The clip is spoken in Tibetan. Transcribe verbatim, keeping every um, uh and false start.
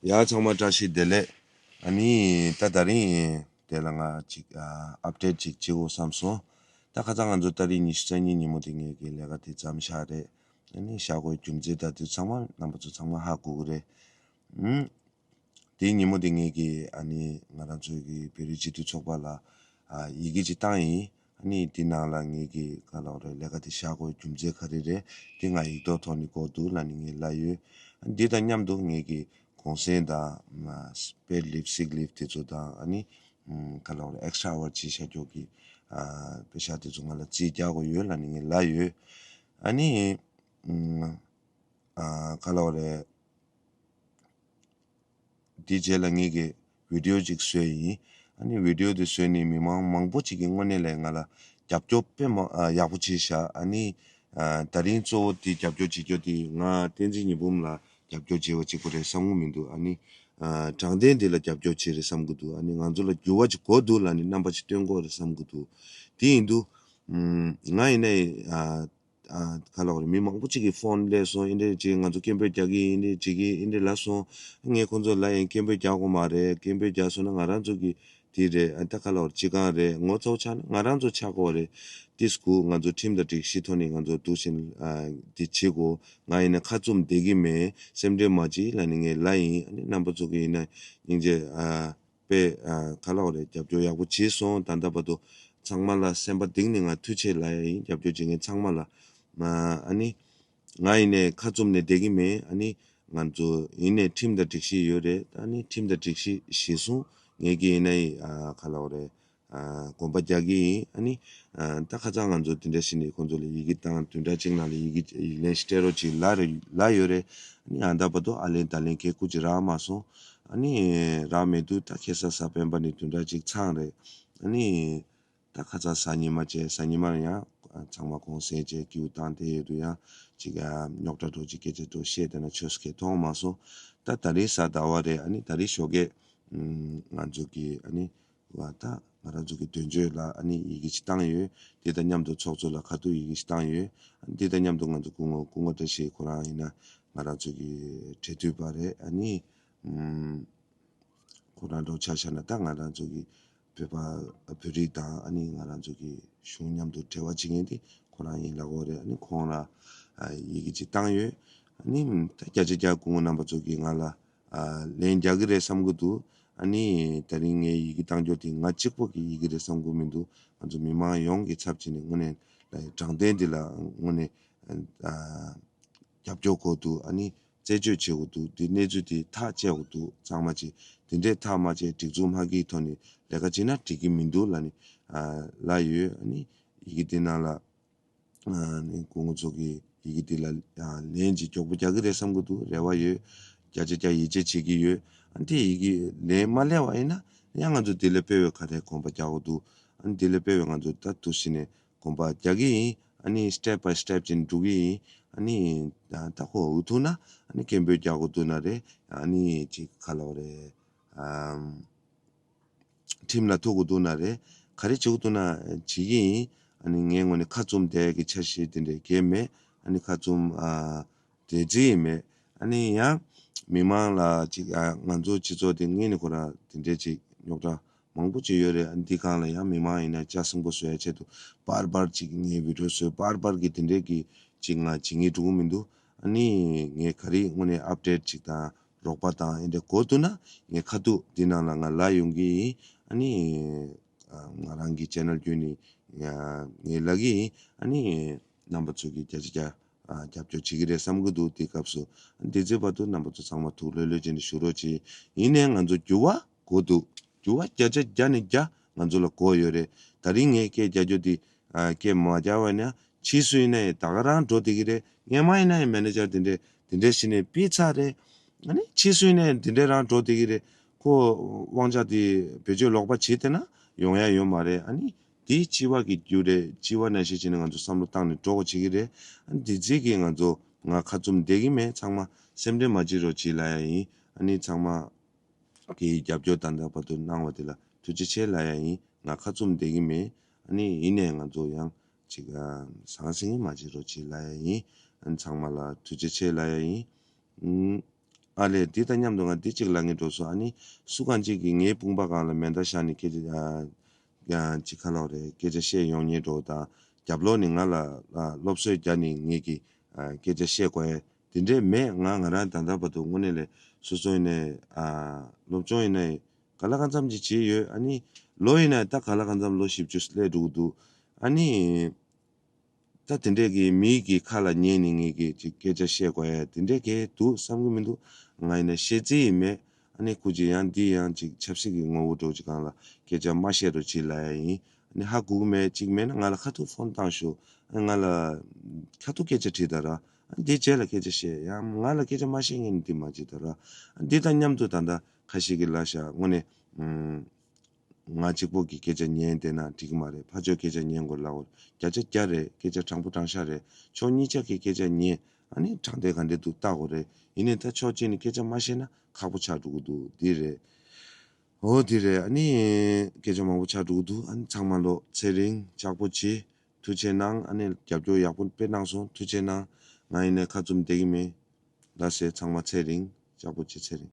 ཡ་ཚང་མ་བཀྲ་ཤིས་བདེ་ལེགས། ཨ་ནི་ད་དེ་རིང་དེ་ལ་ང་ཅིག་ཨ་ཨབ་ཌེཊ་ཅིག་བྱེད་དགོས་བསམ་སོང་། ད་ཁ་སང་ང་ཚོ་ཏ་རིག་ཉི་ཤུ་རྩ་གཉིས་ཉིན་མོ་དེ་ངེད་ཀྱི་ལས་ཀ་དེ་མཚམས་བཞག་རེད། ཨ་ནི་བཞག་དགོས་རྒྱུ་མཚན་ད་དེ་ཚང་མ་རྣམ་པ་ཚོ་ཚང་མ་ཧ་གོ་གི་རེད། ཨུམ། དེའི་ཉིན་མོ་དེ་ངེད་ཀྱི་ཨ་ནི་ང་རང་ཚོའི་གི་བོད་རིགས་སྤྱི་འཐུས་ཚོགས་པ་ལ་ཨ་ཡི་གེ་ཅིག་བཏང་ཡིན། ཨ་ནི་དེ་ནང་ལ་ངེད་ཀྱི་ག་ལབ་རེད། ལས་ཀ་དེ་བཞག་དགོས་རྒྱུ་མཚན་ག་རེ་རེད། དེ་ང་ཡིག་ཐོག་ཐོག་ནས་གོ་འདུག་ལབ་ནས་ངས་ལབ་ཡོད། ཨ་ནི་དེ་དང་མཉམ་དུ་ངེད་ཀྱི་གུང་སེང་དང་པེཌ་ལིབ་སིག་ལིབ་དེ་ཚོ་དང་ཨ་ནི་ཨམ་ག་ལབ་རེད། ཨེག་སི་ཊྲ་ཨ་ཝར་ཅིག་བཞག་རྒྱུ་གི་ཨ་པེ་ཤག་དེ་ཚོ་ང་ལ་རྩིས་རྒྱག་དགོས་ཡོད་ལབ་ནས་ངས་ལབ་ཡོད། ཨ་ནི་ཨམ་ཨ་ག་ལབ་རེད། དེའི་རྗེས་ལ་ངེད་ཀྱིས་བི་ཌིའོ་ཅིག་བཟོས་ཡིན། ཨ་ནི་བི་ཌིའོ་དེ་བཟོས་ནས་མི་མང་མང་པོ་ཅིག་གིས་དངོས་གནས་ལ་ང་ལ་རྒྱབ་སྐྱོར་དཔེ་མ་ཨ་ཡག་པོ་བྱས་ཤག་ཨ་ནི་ཨ་དེ་རིང་གཙོ་བོ་དེ་རྒྱབ་སྐྱོར་བྱེད་རྒྱུ་དེ་ང་བསྟན་འཛིན་ཉི་འབུམ་ལ་རྒྱབ་སྐྱོར་བྱས་པ་གཅིག་པུ་རེད་བསམ་གྱི་མི་འདུག་ཨ་ནི་ཨ་དྲང་བདེན་འདི་ལ་རྒྱབ་སྐྱོར་བྱས་རེད་བསམ་གྱི་འདུག་ཨ་ནི་ང་ཚོ་ལ་འགྱུར་བ་ཅིག་དགོས་འདུག་ལབ་ནས་རྣམ་པ་ཅིག་སྟོན་དགོས་རེད་བསམ་གྱི་འདུག་དེ་ཡིན་དུས་ཨམ་ང་ཡིན་ནའི་ཨ། ཨ་ག་ལབ་རེད། མི་མང་པོ་ཅིག་གིས་ཕོན་སླེབས་སོང་། འདི་འདྲ་ཅིག་ང་ཚོ་སྐད་འབོད་རྒྱག་གི་ཡིན། འདི་འདྲ་བྱེད་ཀྱི་ཡིན། འདི་འདྲ་ལབ་སོང་། ངས་ཁོང་ཚོ་ལབ་ཡིན། སྐད་འབོད་རྒྱག་དགོས་མ་རེད། སྐད་འབོད་རྒྱག་སོང་ན་ང་རང་ཚོ་གི་དེ་རེད། ཨ་ད་ག་ལབ་རེད། སྤྱི་ཁང་རེད། ངོ་ཚ་བོ་ཆགས་ན་ང་རང་ཚོ་ཆགས་དགོས་རེད། ཏིས་ཀུ་ང་ཚོ་ཁྲིམས་དང་སྒྲིག་གཞི་ཐོག་ནས་ང་ཚོ་འདུག་བཞིན་ཨ་འདི་བྱེད་དགོས། ང་ཡིན་ན་ཁ་བཙུམ་བསྡད་ཀྱི་མེད། སེམས་ཁྲལ་མ་བྱེད་ལབ་ནས་ངས་ལབ་ཡིན། ཨ་ནི་རྣམ་པ་ཚོ་གི་ཡིན་ན་སྙིང་རྗེ་ཨ། པས་ཨ་ག་ལབ་རེད། རྒྱབ་སྐྱོར་ཡག་པོ་བྱས་སོང་། ད་ལྟ་བར་དུ་ཚང་མ་ལ་སེམས་པ་གཏིང་ནས་ང་ཐུགས་རྗེ་ཆེ་ལབ་ཡ་ཡིན། རྒྱབ་སྐྱོར་བྱེད་མཁན་ཚང་མ་ལ། ཨ་ནི་ང་ཡིན་ནའི་ཁ་བཙུམ་ནས་བསྡད་ཀྱི་མེད། ཨ་ནི་ང་ཚོ་ཡིན་ནའི་ཁྲིམས་དང་སྒྲིག་གཞི་ཡོད་རེད། ཨ་ནི་ཁྲིམས་དང་སྒྲིག་གཞི་གཞིར་བཟུང་ངེད་ཀྱིས་ཡིན་ནའི་ཨ་ག་ལབ་རེད། ཨ་གོམ་པ་རྒྱག་གི་ཡིན། ཨ་ནི་ཨ་ད་ཁ་སང་ང་ཚོ་དེ་འདྲ་བྱས་ནས་ཁོང་ཚོ་ལ་ཡི་གེ་བཏང་། བདུན་ཕྲག་གཅིག་ནང་ལ་ཡི་གེ་ཡིག་ལན་སྤྲད་རོགས་གྱིས་ལབ་རེད་ལབ་ཡོད་རེད། ཨ་ནི་ཨ་ད་བར་དུ་ཨ་ལན་ད་ལན་གང་ཡང་ཅིག་རག་མ་སོང་། ཨ་ནི་རག་མེད་དུས་ད་ཁ་སང་གཟའ་སྤེན་པ་ནས་བདུན་ཕྲག་གཅིག་ཚང་རེད། ཨ་ནི་ད་ཁ་སང་གཟའ་ཉི་མ་བྱས། གཟའ་ཉི་མ་ལ་ཡང་ཚང་མ་གུང་སེང་བྱས། སྐྱིད་པོ་བཏང་བསྡད་ཡོད་དུས་ཡང་ཅིག་ཨ་རྙོག་དྲ་འདྲ་ཅིག་སྐད་ཆ་འདྲ་བཤད་བསྡད་ན་ཆོས་སྐད་མཐོང་མ་སོང་། ད་ད་རེས་གཟའ་ཟླ་བ་རེད། ཨ་ནི་ད་རེས་ཞོགས་ཀས་ང་ཚོ་གི་ཨ་ནི་བ་ད་ང་རང་ཚོ་གི་དོན་གཅོད་ལ་ཨ་ནི་ཡི་གེ་ཅིག་བཏང་ཡོད། དེ་དང་མཉམ་དུ་ཚོགས་གཙོ་ལ་ཁ་ཐུག་ཡི་གེ་ཅིག་བཏང་ཡོད། ཨ་ནི་དེ་དང་མཉམ་དུ་ང་ཚོ་སྐུ་ངོ་སྐུ་ངོ་བཀྲ་ཤིས་ཁོ་རང་ཡིན་ན་ང་རང་ཚོ་གི་འབྲེལ་མཐུད་པ་རེད། ཨ་ནི་ཁོ་རང་འདྲ་ཆ་བཞག་ན་ད་ང་རང་ཚོ་གི་བོད་པ་བོད་རིགས་དང་ཨ་ནི་ང་རང་ཚོ་གི་གཞུང་མཉམ་དུ་འབྲེལ་བ་བྱེད་མཁན་དེ་ཁོ་རང་ཡིན་ལབ་དགོས་རེད། ཨ་ནི་ཁོང་ལ་ཡི་གེ་ཅིག་བཏང་ཡོད། ཨ་ནི་ད་བརྒྱ་ཆ་བརྒྱ་སྐུ་ངོ་རྣམ་པ་ཚོ་གིས་ང་ལ་ལན་རྒྱག་གི་རེད་བསམ་གི་འདུག་ཨ་ནི་ད་རིང་ངས་ཡི་གེ་བཏང་རྒྱུ་དེ་ང་གཅིག་པོ་གི་ཡི་གེ་རེད་བསམ་གི་མི་འདུག་ང་ཚོ་མི་མང་ཡོངས་ཀྱི་ཚབ་བྱས་ནས་དངོས་གནས་དྲང་བདེན་འདི་ལ་དངོས་གནས་རྒྱབ་སྐྱོར་དགོས་འདུག་ཨ་ནི་རྩད་གཅོད་བྱེད་དགོས་འདུག་འདི་གནས་ཚུལ་འདི་ཐག་བཅད་དགོས་འདུག་ཚང་མ་ཅིག་དེ་འདྲས་ཐག་མ་བཅད་སྒྲིག་འཛུགས་མ་གིའི་ཐོག་ནས་ལས་ཀ་བྱེད་ན་འགྲིག་གི་མི་འདུག་ལབ་ནས་ལབ་ཡོད། ཨ་ནི་ཡི་གེ་འདི་ནང་ལ་ཨ་ནི་སྐུ་ངོ་ཚོ་གིས་ཡི་གེ་འདི་ལ་ལན་ཅིག་མགྱོགས་པོ་རྒྱག་གི་རེད་བསམ་གི་འདུག་རེ་བ་ཡོད། བརྒྱ་ཆ་བརྒྱ་ཡིད་ཆེས་བྱེད་ཀྱི་ཡོད། ཨ་ནི་དེ་ཡི་གེ་ལན་མ་སླེབས་པ་ཡིན་ན་ཡང་ང་ཚོ་འདི་ལས་སྤེལ་བའི་ག་རེ་གོམ་པ་རྒྱག་དགོས་འདུག་ཨ་ནི་འདི་ལས་སྤེལ་བའི་ང་ཚོ་ད་འདུག་སེ་ནས་གོམ་པ་རྒྱག་གི་ཡིན། ཨ་ནི་step by step་ཅིག་འགྲོ་གི་ཡིན། ཨ་ནི་ད་ཁོ་འུ་ཐུག་ན་ཨ་ནི་སྐད་འབོད་རྒྱག་དགོས་འདུག་ན་རེད། ཨ་ནི་ཅིག་ག་ལབ་རེད། ཨམ། ཁྲིམས་ལ་ཐུག་དགོས་འདུག་ན་རེད། ག་རེ་བྱེད་དགོས་འདུག་ན་བྱེད་ཀྱི་ཡིན། ཨ་ནི་ངའི་ངོས་ནས་ཁ་བཙུམ་བསྡད་ཀྱི་འཆར་གཞི་དེ་འདྲའི་གང་ཡང་མེད། ཨ་ནི་ཁ་བཙུམ་ཨ་བསྡད་རྩིས་ཡང་མེད། ཨ་ནི་ཡང་མི་མང་ལ་ཅིག་ཨ་ང་ཚོ་སྤྱི་ཚོགས་དེ་སྔོན་ནས་ཁོ་རང་དེ་འདྲའི་ཅིག་རྙོག་དྲ་མང་པོ་ཅིག་ཡོད་རེད། ཨ་ནི་འདི་སྒང་ལ་ཡང་མི་མང་ཡིན་ན་ལྕགས་སྲིན་པོ་བཟོ་ཡ་ཆེད་དུ་བར་བར་ཅིག་ངའི་བི་ཌིའོ་བཟོས། བར་བར་གྱི་དེ་འདྲའི་གི་ཅིག་ང་བྱེད་ངེས་འགྲོ་གི་མི་འདུག་ཨ་ནི་ངས་ག་རེ་དངོས་གནས་ཨབ་ཌེཊ་ཅིག་དང་རོགས་པ་དང་ཨེ་འདྲ་དགོས་འདུག་ན་ངས་ཁ་ཐུག་འདི་ནང་ལ་ང་ལབ་ཡོང་གི་ཡིན། ཨ་ནི་ང་རང་གི་ཅེ་ནལ་བརྒྱུད་ནས་ངས་ལབ་གི་ཡིན། ཨ་ནི་རྣམ་པ་ཚོ་གིས་བརྒྱ་ཆ་བརྒྱ་རྒྱབ་སྐྱོར་བྱེད་ཀྱི་རེད་བསམ་གྱི་འདུག་དེ་སྐབས་སུ་འདི་ཚེ་བར་དུ་རྣམ་པ་ཚོ་ཚང་མ་ཐུགས་ལྷོད་ལྷོད་བྱས་ནས་བཞུགས་རོགས་གྱིས། ཡིན་ནའི་ང་ཚོ་འགྱུར་བ་དགོས་འདུག་འགྱུར་བ་བརྒྱ་ཆ་བརྒྱ་ནས་བརྒྱ་ང་ཚོ་ལ་དགོས་ཡོད་རེད། ད་རིང་ངས་སྐད་རྒྱག་རྒྱུ་འདི་ཨ་སྐད་མ་རྒྱག་པ་ཡིན་ན་ཕྱིས་སུ་ཡིན་ན་ཡང་ད་ག་རང་འགྲོ་བསྡད་ཀྱི་རེད། སྔོན་མ་ཡིན་ན་ཡང་མེ་ནེ་ཇར་དེ་འདྲས་དེ་འདྲས་བྱས་ནས་ཕུད་ཚར་རེད། ཨ་ནི་ཕྱིས་སུ་ཡིན་ན་ཡང་དེ་འདྲས་རང་འགྲོ་བསྡད་ཀྱི་རེད། ཁོ་དབང་ཆ་དེ་བེད་སྤྱོད་ལོག་པ་བྱས་བསྡད་ན་ཡོང་ཡ་ཡོད་མ་རེད། ཨ་ནི་དེ་སྤྱི་པ་གི་རྒྱུ་རེད། སྤྱི་པ་ནང་བཞིན་བྱས་ནས་ང་ཚོ་བསམ་བློ་བཏང་ནས་འགྲོ་དགོས་བྱེད་ཀྱི་རེད། ཨ་ནི་དེ་རྗེས་ཀྱི་ང་ཚོ་ང་ཁ་བཙུམ་བསྡད་ཀྱི་མེད། ཚང་མ་སེམས་ཁྲལ་མ་བྱེད་རོགས་གྱིས་ལབ་ཡ་ཡིན། ཨ་ནི་ཚང་མ་གི་རྒྱབ་སྐྱོར་ད་ལྟ་བར་དུ་གནང་བ་དེ་ལ་ཐུགས་རྗེ་ཆེ་ལབ་ཡ་ཡིན། ང་ཁ་བཙུམ་བསྡད་ཀྱི་མེད། ཨ་ནི་ཡིན་ནའི་ང་ཚོ་ཡང་ཅིག་ཨ་ཟང་ཟིང་མ་བྱེད་རོགས་གྱིས་ལབ་ཡ་ཡིན། ཨ་ནི་ཚང་མ་ལ་ཐུགས་རྗེ་ཆེ་ལབ་ཡ་ཡིན། ཨུམ། ཨ་ལས། འདི་དང་མཉམ་དུ་ང་འདི་གཅིག་ལབ་སྙིང་འདོད་སོང་། ཨ་ནི་སུ་གང་ཅིག་གིས་ངའི་དཔུང་པ་སྒང་ལ་མེ་མདའ་བཞག་ནས་སྐད་ཆ་ཨ་ཡང་ཅིག་ཁ་ལོག་རེད། སྐད་ཆ་བཤད་ཡོང་སྙིང་འདོད་དང་། རྒྱབ་ལོགས་ནས་ང་ལ་ཨ་སློབ་གསོ་རྒྱག་ནས་ངེད་ཀྱིས་ཨ་སྐད་ཆ་བཤད་དགོས་ཡ་དེ་འདྲས་མེད། ང་ང་རང་ད་ལྟ་བར་དུ་དངོས་གནས་ལས་སོ་སོ་ཡིན་ནའི་ཨ་སློབ་སྦྱོང་ཡིན་ནའི་ག་ལ་གང་འཚམ་ཅིག་བྱས་ཡོད། ཨ་ནི་ལོ་ཡིན་ནའི་ད་ག་ལ་གང་འཚམ་ལོ་བཞི་བཅུ་སླེབས་འགྲོ་གི་འདུག། ཨ་ནི། ད་དེ་འདྲས་ཀྱི་མི་གི་ཁ་ལ་ཉན་ནས་ངེད་ཀྱིས་ཅིག་སྐད་ཆ་བཤད་དགོས་ཡ་དེ་འདྲས་གས་འདུག་བསམ་གྱི་མི་འདུག། ང་ཡིན་ན་བཤད་རྩིས་ཡིན་མེད། ཨ་ནི་སྐུ་མཁྱེན་ཡང་འདི་ཡང་ཅིག་ཆབ་སྲིད་ཀྱི་ངོ་བོ་འདྲ་ཅིག་སྒང་ལ་སྐད་ཆ་མ་བཤད་རོགས་བྱེད་ལབ་ཡ་ཡིན། ཨ་ནི་ཧ་གོ་གི་མེད། ཅིག་མེད་ན་ང་ལ་ཁ་ཐུག་ཕོན་བཏང་ཤོག། ཨ་ནི་ང་ལ་ཁ་ཐུག་སྐད་ཆ་དྲིས་དང་ར། ཨ་ནི་དེ་རྗེས་ལ་སྐད་ཆ་བཤད། ཡང་ང་ལ་སྐད་ཆ་མ་བཤད་མཁན་ནི་འདི་མ་བྱེད་དང་ར། ཨ་ནི་འདི་དང་མཉམ་དུ་ད་ལྟ་ཁ་ཤས་ཀྱིས་ལབ་ཤག། དངོས་གནས་ཨུམ། ང་གཅིག་པོ་གིས་སྐད་ཆ་ཉན་བསྡད་ན་འགྲིག་གི་མ་རེད། ཕར་ཕྱོགས་སྐད་ཆ་ཉན་དགོས་ལབ་དགོས། བརྒྱ་ཆ་བརྒྱ་རེད། སྐད་ཆ་དྲང་པོ་དྲང་བཞག་རེད། ཕྱོགས་གཉིས་ཆ་གིས་སྐད་ཆ་ཉན། ཨ་ནི་དྲང་བདེན་ག་འདྲས་འདུག་བལྟ་དགོས་རེད། ཡིན་ནའི་ད་ཕྱོགས་གཅིག་ནས་སྐད་ཆ་མ་བཤད་ན་ཁག་པོ་ཆགས་འགྲོ་གི་འདུག། འདི་རེད། འོ་འདི་རེད། ཨ་ནི་སྐད་ཆ་མང་པོ་ཆགས་འགྲོ་གི་འདུག། ཨ་ནི་ཚང་མ་ལོ་ཚེ་རིང་ལྕགས་པོ་བྱེད། ཐུགས་རྗེ་གནང་། ཨ་ནི་རྒྱབ་སྐྱོར་ཡག་པོ་དཔེ་གནང་སོང་། ཐུགས་རྗེ་གནང་། ང་ཡིན་ནའི་ཁ་བཙུམ་བསྡད་ཀྱི་མེད། ལགས་སེ། ཚང་མ་ཚེ་རིང་། ལྕགས་པོ་བྱེད། ཚེ་རིང་།